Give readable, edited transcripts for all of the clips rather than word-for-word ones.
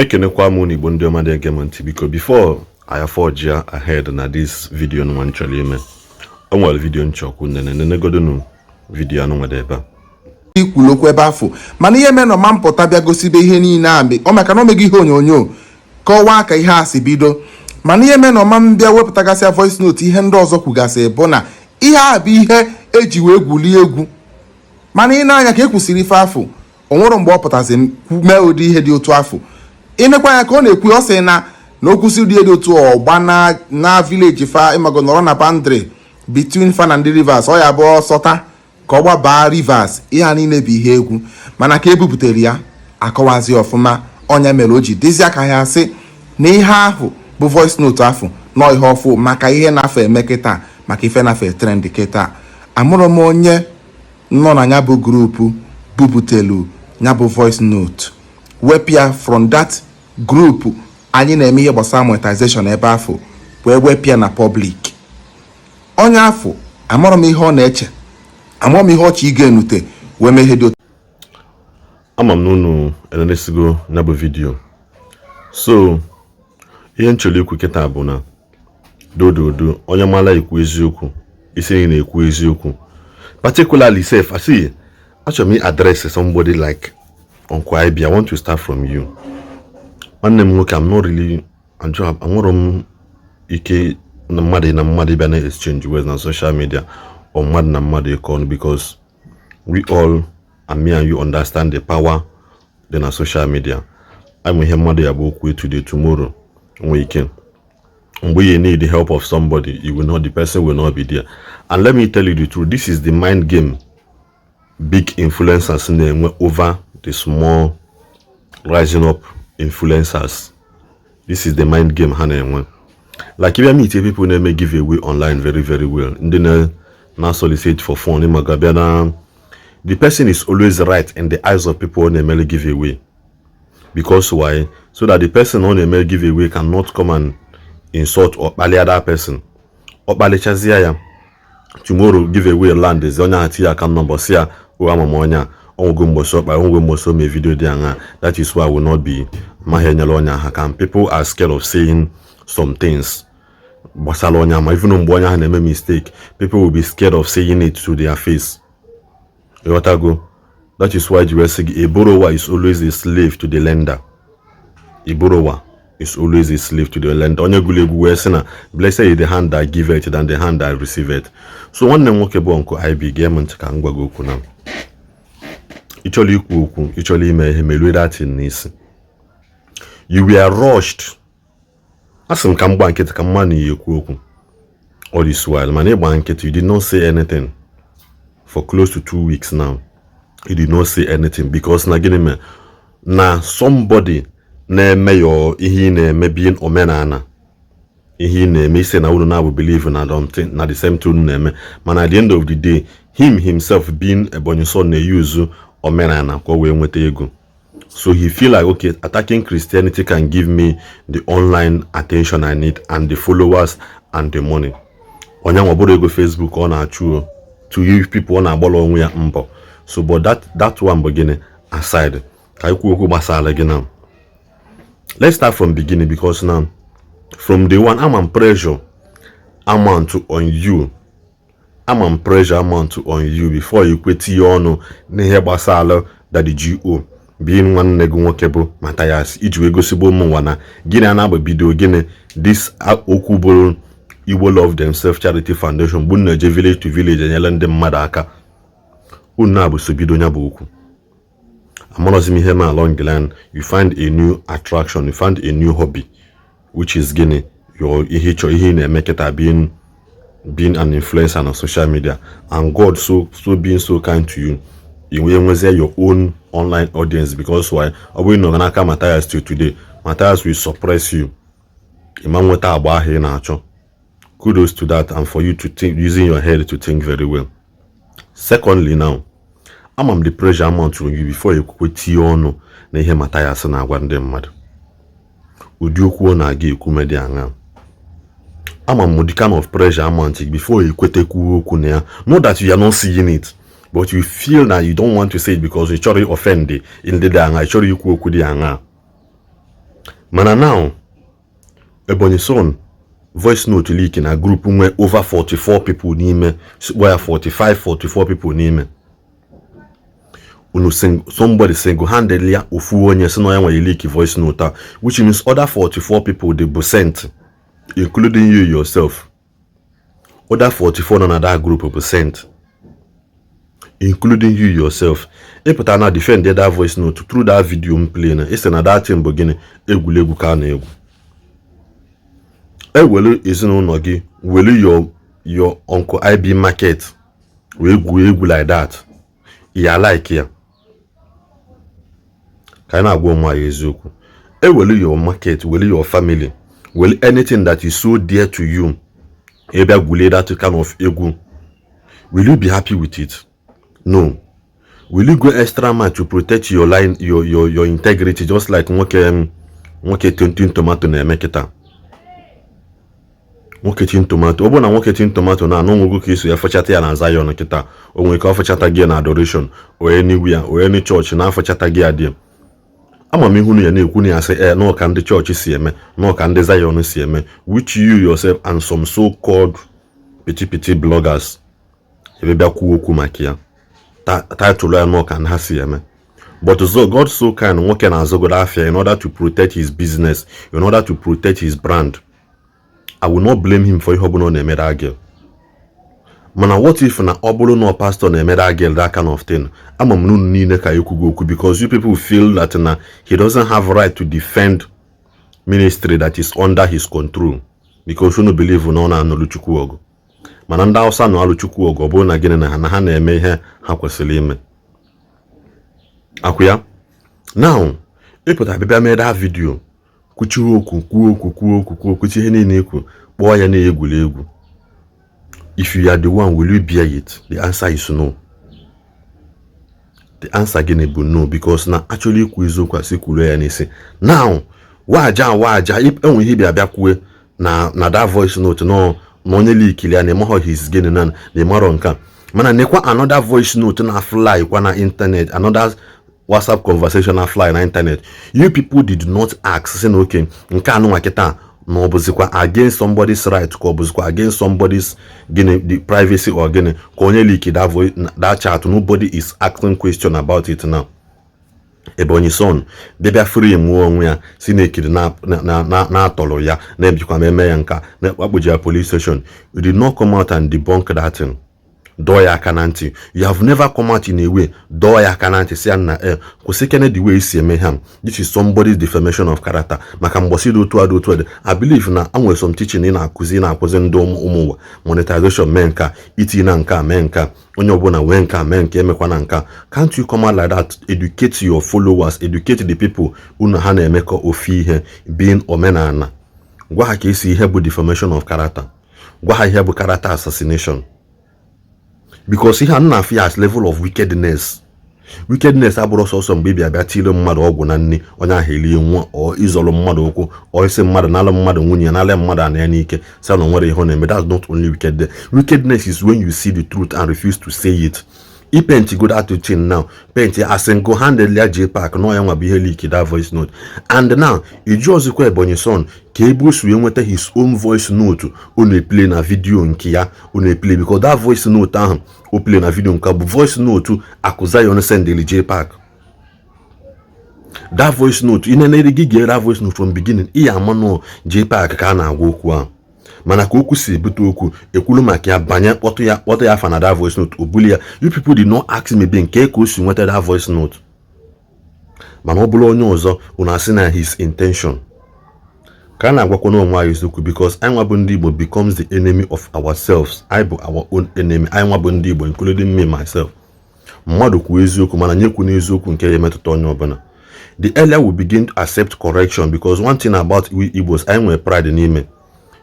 Ekenekwa m unu, Igbo ndị ọma na-ege m ntị. Biko, before I forge ahead na this video nwa m chọrọ ime, o nwere video nchọkwu nene nenegodonu video anụ nwere ebe a. Ikwulu okwu ebe afọ, mana ihe mere na ọma mpụta bịa gosibe ihe niile a ọ maka na o mego ihe onyonyo kọwaa ka ihe a si bido. Mana ihe mere na ọma mbịa wepụtagasịa voice note, ihe ndị ọzọ kwugasị bụ na ihe a bụ ihe eji wee gwulie egwu. Mana ị na-anya ka e kwụsịrị ife afọ, o nwere mgbe ọ pụtazi mee ụdị ihe dị otu afọ. Ịnekwa anya ka ọ na-ekwu, ọ sị na o kwụsị ụdị ihe dị otu ọgba na village fa, ịmago, nọrọ na boundary between fa na ndị Rivers, ọ ya bụ ọsọta ka ọ gbabaa Rivers. Ihe a niile bụ ihe egwu, mana ka e buputere ya akọwazi ọfụma, ọnya mere o ji dịzie ka ya sị na ihe ahụ bụ voice note afụ nọ ihe ọfụ maka ihe na-afọ eme kịta, maka ife na-afọ trend kịta. Amụrụ m onye nọ na ya bụ group buputelu ya bụ voice note, wepụ ya from that group anyị na-eme ihe gbasara monetization ebe afọ, wee wepụ ya na public. Onye afọ, amụrụ m ihe ọ na-eche, amụrụ m ihe ọchị ị ga-enute wee mee ihe dị otu. Ama m na unu enenesigo ya bụ video. So ihe m chọrọ ikwu kịta bụ na dododo onye mara ikwu eziokwu, isi ị na-ekwu eziokwu, particularly sef, I see, achọrọ m address somebody like Uncle IB. I want to start from you, nwanne m nwoke. I'm not really anwụrụ m ike na mmadụ ịbịa na exchange words na social media or mmadụ na mmadụ ịkọ ọnụ, because we all and me and you understand the power dị na social media. Ama ihe mmadụ ya bụ okwu today, tomorrow nwee ike mgbe you need the help of somebody, you will not, the person will not be there. And let me tell you the truth, this is the mind game big influencers na-enwe over the small rising up influencers. This is the mind game ha na-enwe. Like, ịbịa meet people na-eme giveaway online very very well, ndị na solicit for fund, ịmaga bịa na the person is always right in the eyes of people ọ na-emere giveaway. Because why? So that the person ọ na-emere giveaway cannot come and insult or kpalia that person. Ọ kpalichazie ya, tomorrow giveaway land ezi onye ahụ tinye account number, si ya o ama m onye a onwego mgbọsị ọkpa, onwego mgbọsị ome video dị aṅa. That is why I will not be maghị enyere onye ahụ aka. People are scared of saying some things gbasara onye ama. Even mgbe onye ahụ na-eme mistake, people will be scared of saying it to their face. Ịghọtago? That is why ji wee sị gị, a borrower is always a slave to the lender. A borrower is always a slave to the lender. Onye gụrụ egwu wee sị na blessed is the hand that giveth than the hand that receiveth. So nwanne m nwoke bụ Uncle IB, gee m ntị ka m gwa gị okwu. Na ị chọrọ ikwu okwu, ị chọrọ ime ihe, melue datin n'isi. You were rushed. Asị m ka m gba nkịtị ka mma na ya ekwu okwu all this while, mana ịgba nkịtị, you did not say anything for close to 2 weeks now. You did not say anything because na gịnị mere na somebody na-eme yo ihe ị na-eme, being omenala ihe ị na-eme, isi na unu na-abụ believe na na the same thing unu na-eme. Mana at the end of the day, him himself being Ebonyi son, na-use omenala ka o wee nweta ego. So he feel like, okay, attacking Christianity can give me the online attention I need and the followers and the money. Onye nwa bụrụ ego Facebook ọ na-achụ to you people, ọ na-agbara onwe ya mbọ. So but that one bụ gịnị aside, ka anyị kwuo okwu gbasara gị now. Let's start from beginning, because now from day one, ama m pressure amount on you, ama m pressure amount on you before you kwe tinye ọnụ n'ihe gbasara Daddy G.O, being nwanne gị nwoke bụ Mathias, iji wee gosigbo ụmụ nwa na gịnị a na-agba bido gịnị this okwu bụrụ Igbo Love Themselves Charity Foundation bụ na-eje village to village enyere ndị mmadụ aka. Unu na-abụ so bido ya bụ okwu. Amarọzi m ihe ma along the line you find a new attraction, you find a new hobby, which is gịnị, your ihe ịchọ, ihe ị na-eme kịta, being an influencer na social media. And God so being so kind to you, i wee nwezie your own online audience. Because why? Ọ bụrụ na ọ n'aka Mathias till today, Mathias will suppress you, ịma nweta agba ahụ ị na-achọ. Kudos to that and for you to think using your head to think very well. Secondly, now ama m the pressure amount on you before ekwukwe tinye ọnụ na ihe Mathias na-agwa ndị mmadụ, ụdị okwu ọ na-aga ekwu medị aṅa. Ama m the kind of pressure amount before ekwete kwuo okwu na ya. Not that you are not seeing it, but you feel that you don't want to say it because ị chọrọ offend ndị dị aṅa, ị chọrọ ikwu okwu dị aṅa. Mana now, Ebonyi Son voice note leak na group nwe over 44 people n'ime, sikpọ ya 45, 44 people n'ime unu. Somebody single handedly ya, ofu onye si na ya nwere leak voice note a, which means other 44 people dey bụ sent, including you yourself. Other 44 nọ na that group bụ sent, including you yourself. Ịpụta na defend that voice note through that video m play, na ị sị na that thing bụ gịnị? Egwuregwu ka a na-egwu. Ewelu ezinụlọ gị, welu your uncle IB market wee gwuo egwu like that, ya like ya. Ka anyị na-agwa onwe anyị eziokwu. Ewelu your market, welu your family, welu anything that is so dear to you, ị bịa gwulie that kind of egwu, will you be happy with it? No. Will you go extra mile to protect your line, your integrity, just like nwoke Tin Tomato na-eme kịta? Nwoke Tin Tomato, ọ bụrụ na nwoke Tin Tomato na anụ nwego ka eso ya fechata ya na Zion kịta, o nwere ka ọ fechata gị na adoration, onye n'igwe ya, onye ní chọọchị na-afechata gị ya dị amamihe unu ya na-ekwu na ya sị ee, n'ọka ndị chọọchị si eme, n'ọka ndị Zion si eme, which you yourself and some so-called pity pity bloggers ebe bịa kwuo okwu maka ya, title ya n'ọka ha si eme. But so God so kind, nwoke na-azọgodo afịa in order to protect his business, in order to protect his brand. I will not blame him for ihe ọbụla ọ na-eme that girl. Mana what if na ọ bụrụ na pastor na-eme that girl that kind of thing? Ama m n'unu niile ka ekwugo okwu, because you people feel that na he doesn't have right to defend ministry that is under his control, because unu believe na ọ na-anọlụ Chukwu ọgụ. Mana ndị Hausa nọ alụ Chukwu ọgụ, ọ bụrụ na gịnị na ha na-eme ihe ha kwesịrị ime akwụ ya. Now, ịpụta bịa mee that video, kwuchiwe okwu, kwuo okwu, kwuo okwu, kwuo, kwuchi ihe niile ikwu, kpọọ ya na-egwuregwu. If you are the one, will you bear it? The answer is no. The answer gịnị bụ no, because na actually ikwu eziokwu, asị kwuru ya n'isi. Now, waja waja enwe ihe bịa bịa kwue na that voice note nọ na onye leakili ya na ịmaghọ his gịnị na ịmarọ nke a. Mana nekwa another voice note na fly kwa na internet, another WhatsApp conversation na fly na internet. You people did not ask sị na oke nke anụnwa kịta na ọ bụzikwa against somebody's right, ka ọ bụzikwa against somebody's gịnị, the privacy or gịnị, ka onye leak that voice, that chat. Nobody is asking question about it now. Ebonyi Son bịabịa free mụọ onwe ya si na ekiri na-atọrọ ya, na-ebikwa ma eme ya nka na akpụji ya police station. You did not come out and debunk that thing, dọọ ya aka na ntị. You have never come out in a way dọọ ya aka na ntị, si ya na e kwụsị kene the way isi eme ha. This is somebody's defamation of character. Maka mgbọsị dị otu a dị otu a dị, I believe na a nwere some teaching ị na-akụzi ndị ụmụ ụwa, monetization mee nka, itinye na nka mee nka, onye ọbụla nwee nka mee nke emekwa na nka. Can't you come out like that, educate your followers, educate the people unu ha na-emekọ ofu ihe, being omenala? Gwa ha ka esi ihe bụ defamation of character, gwa ha ihe bụ character assassination, because ihe a na-afụ ya as level of wickedness. Wickedness abụrụ sọsọ mgbe ị bịa bịa tire mmadụ ọgwụ na nri, onye ahụ elie nwa, ọ ịzọrọ mmadụ ụkwụ, ọ isi mmadụ nalụ mmadụ nwunye ya, nalị mmadụ ana ya n'ike, sị na o nwere ihe ọ na-eme. That's not only wickedness. Wickedness is when you see the truth and refuse to say it. I paint go that thing now, paint ya single handedly ya JPAC na ya nwa bụ ihe leak that voice note. And now iju ọzọkwa, Ebonyi Son, ka ebe o si wee nweta his own voice note ọ na-eplay na video nke ya ọ na-eplay, because that voice note ahụ o play na video nke bụ voice note Akụ Zion sendeli JPAC. That voice note ị na-enere gị, gee that voice note from beginning, ị ya ama nọ JPAC ka a na-agwa okwu ahụ. Mana ka okwu si ebute okwu ekwulu maka ya banye kpọtụ ya, kpọtụ ya afa na that voice note, o buli ya. You people did not ask me be nke ka o si nweta that voice note. Mana ọ bụrụ onye ọzọ, unu asị na his intention. Ka a na-agwakwa n'onwe anyị eziokwu, because anyị nwa bụ ndị Igbo becomes the enemy of ourselves. Anyị bụ our own enemy, anyị nwa bụ ndị Igbo, including me myself. Mmadụ kwuo eziokwu, mana nye kwu n'eziokwu nke ya emetụta onye ọbụla. The earlier we begin to accept correction, because one thing about we Igbos, anyị nwere pride n'ime,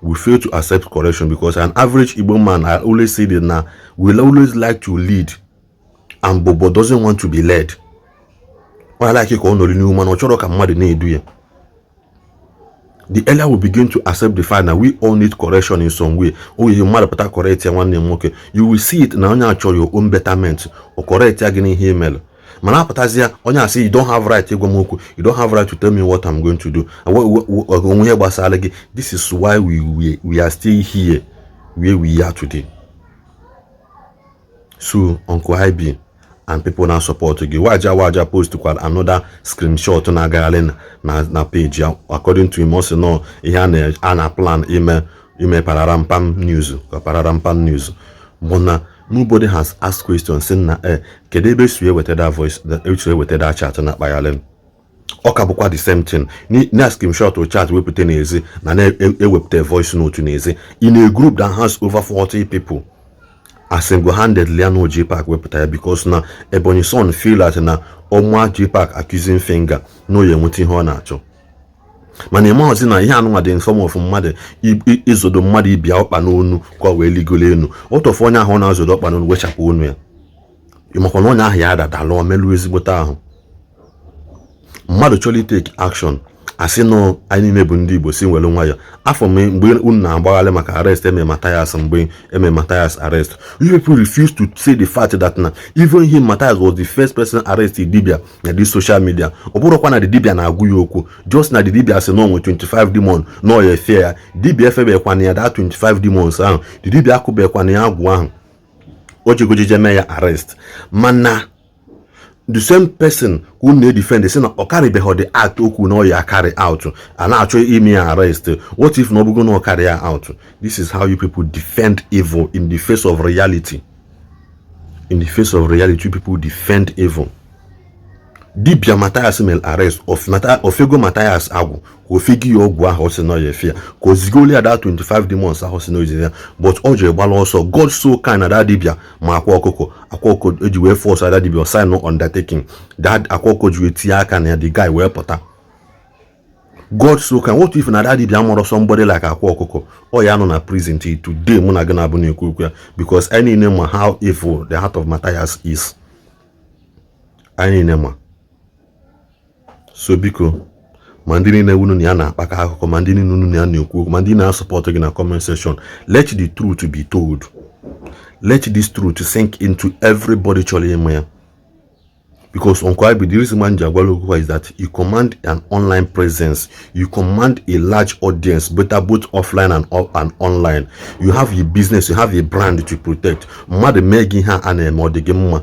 we fail to accept correction, because an average Igbo man, I always say that now, will always like to lead and but doesn't want to be led. Ọ like ka ọ nọrọ n'ihu, mana ọ chọrọ ka mmadụ na-edu ya. The earlier we begin to accept the fact that we all need correction in some way, o ihe mmadụ pụta correct ya, nwanne m nwoke, you will see it na onye a chọrọ your own betterment, o correct ya gị n'ihe imelụ. Mana apụtazi ya, onye asị, "You don't have right ịgwa m okwu. You don't have right to tell me what I'm going to do." Onwe ihe gbasara gị. This is why we are still here where we are today. So Uncle IB and people na support gị, Waja Waja post kwara another screenshot na-agagharị na page ya. According to him, ọ sị nọ ihe a na plan ime pararampam news, ka pararampam news bụ na nobody has asked questions sị na kedu ebe esi eweta that voice, esi eweta that chat na akpagharị. Ọ ka bụkwa the same thing na screenshot chat wepụta n'ezi na na-ewepụta voice note n'ezi in a group that has over 40 people. A single-handedly ya na JPAC wepụta ya because na Ebonyi son feel that na ọnwa JPAC accusing finger na oya enweta ihe ọ na-achọ. Mana ịmaghọzi na ihe anụnwa dị in form of mmadụ ịzodo mmadụ ibia ọkpa n'onu ka ọ wee ligolo enu. Ọtọfụ onye ahụ ọ na-azodo ọkpa n'onu, wechapụ onu ya, ịmakwa na onye ahụ ya adadala melụ ezigbote ahụ. Mmadụ chọrọ itake action, asị nọ anyị niile bụ ndị Igbo si nwere nwayọ. Afọ m mgbe unu na-agbagharị maka arrest eme Matthias, mgbe eme Matthias arrest, you people refuse to say the fact that na even him, Matthias, was the first person arrest dibia na this social media. Ọ bụrụkwa na the dibia na-agụ ya okwu, just na the dibia sị na onwe 25 demon na ọ ya efe ya. Dibia efebekwana ya that 25 demons ahụ, the dibia akụbekwana ya agwụ ahụ o jegojije mee ya arrest. Mana the same person ka unu na-edefend, sị na ọ karịbeghị the act okwu na ọ ya carry out, a na-achọ ime ya arrest. What if na ọ bụgo na ọ carry ya out? This is how you people defend evil in the face of reality. In the face of reality, you people defend evil. Dibia Mathias mere arrest of ofego Mathias agwụ ka ofegi ya ọgwụ ahụ ọ sị na ọ ya efe ya, ka ozigoli ya that 25 demons ahụ sị na ozizi ya, but ọ jere gbara ọsọ. God so kind na that dibia ma akwa ọkụkọ, akwa ọkụkọ eji wee force that dibia sign no undertaking, that akwa ọkụkọ ji wee tinye aka na ya, the guy wee pụta. God so kind. What if na that dibia mụrụ somebody like akwa ọkụkọ? Ọ ya nọ na prison till today mụ na gị na-abụ na-ekwu okwu ya, because anyị niile ma how evil the heart of Matthias is. Anyị niile ma. So biko, ma ndị niile unu na ya na-akpakọ akụkọ, ma ndị niile unu na ya na-ekwu okwu, ma ndị na-asupport gị na comment section, let the truth be told. Let this truth sink into everybody chọrọ ịma ya, because Uncle IB, the reason why ji agwala okwu is that you command an online presence, you command a large audience, better both offline and online. You have a business, you have a brand to protect. Mmadụ mee gị ihe a na-eme, ọ dị gị mma?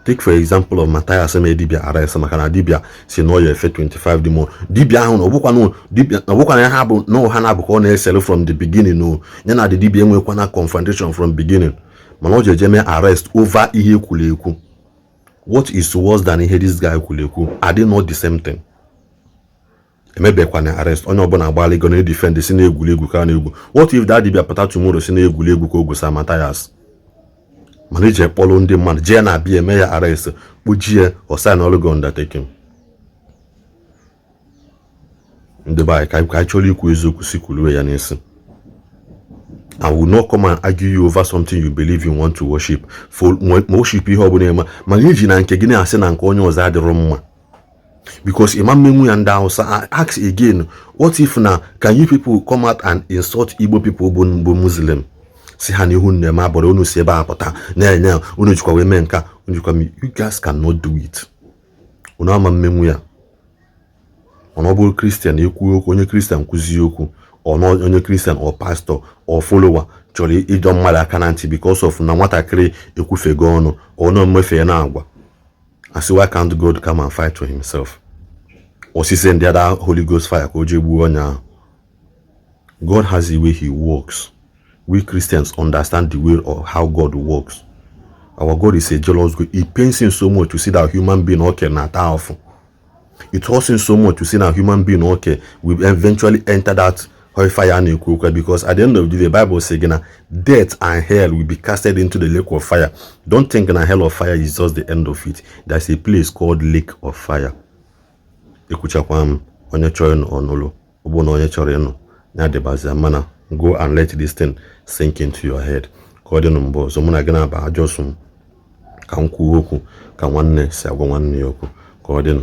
Take for example of Matthias eme dibia arrest maka na dibia si na ọ ya efe 25 demon. Dibia ahụ ọbụkwana ya ha bụ na ha na-abụ ka ọ na-esere from the beginning o ya na the dibia enwekwana confrontation from beginning, mana ọ ji eje mee arrest over ihe ekwuru ekwu. What is worse than ihe this guy kwuru ekwu? Are they not the same thing? Emebekwana arrest, onye ọbụla agbalịgo na defend si na egwuregwu ka na-egwu. What if that dibia pụta tomorrow si na egwuregwu ka o gwusa Matthias? Mana iji kpọrọ ndị mmadụ jee na abịa eme ya arrest, kpojie, ọ sign ọrụ undertaking. Ndị be anyị, ka anyị chọrọ ikwu eziokwu, si kwuluo ya n'isi. I will not come and argue you over something you believe you want to worship for. Worship ihe ọbụla eme, mana iji na nke gị na-asị na nke onye ọzọ adịrọ mma, because ịma mmenwu ya. Ndị Hausa, I ask again, what if na can you people come out and insult Igbo people bụ Muslim, si ha n'ihu nne abụrụ unu si ebe a pụta na-enye unu jikwa wee mee nka unu jikwa? You guys cannot do it. Unu ama mmenwu ya. Mana ọ bụrụ Christian ekwu okwu, onye Christian kwuzie okwu, onye Christian or pastor or follower chọrọ ịdọ mmadụ aka na ntị because of na nwatakịrị ekwufego ọnụ, ọ na mmefe na agwa, asị, "Why can't God come and fight for himself?" Osise ndị other Holy Ghost fire ka o jee gbuo onye ahụ. God has a way he works. We Christians understand the way of how God works. Our God is a jealous God. It pains him so much to see that human being okay na-ata afụ. It hurts him so much to see that human being okay will eventually enter that hellfire a na-ekwu okwu, because at the end of the day, Bible say na death and hell will be casted into the lake of fire. Don't think na hell of fire is just the end of it. There's a place called lake of fire. Ekwuchakwa m, onye chọrọ ịnụ ọnụlụ, ọ bụ na onye chọrọ ịnụ ya dịbazia. Mana go and let this thing sink into your head. Ka ọ dị nụ mbụ ọzọ, mụ na gị na-aba ajọsụ m ka m kwuo okwu ka nwanne si agwa nwanne ya okwu. Ka ọ dịnụ.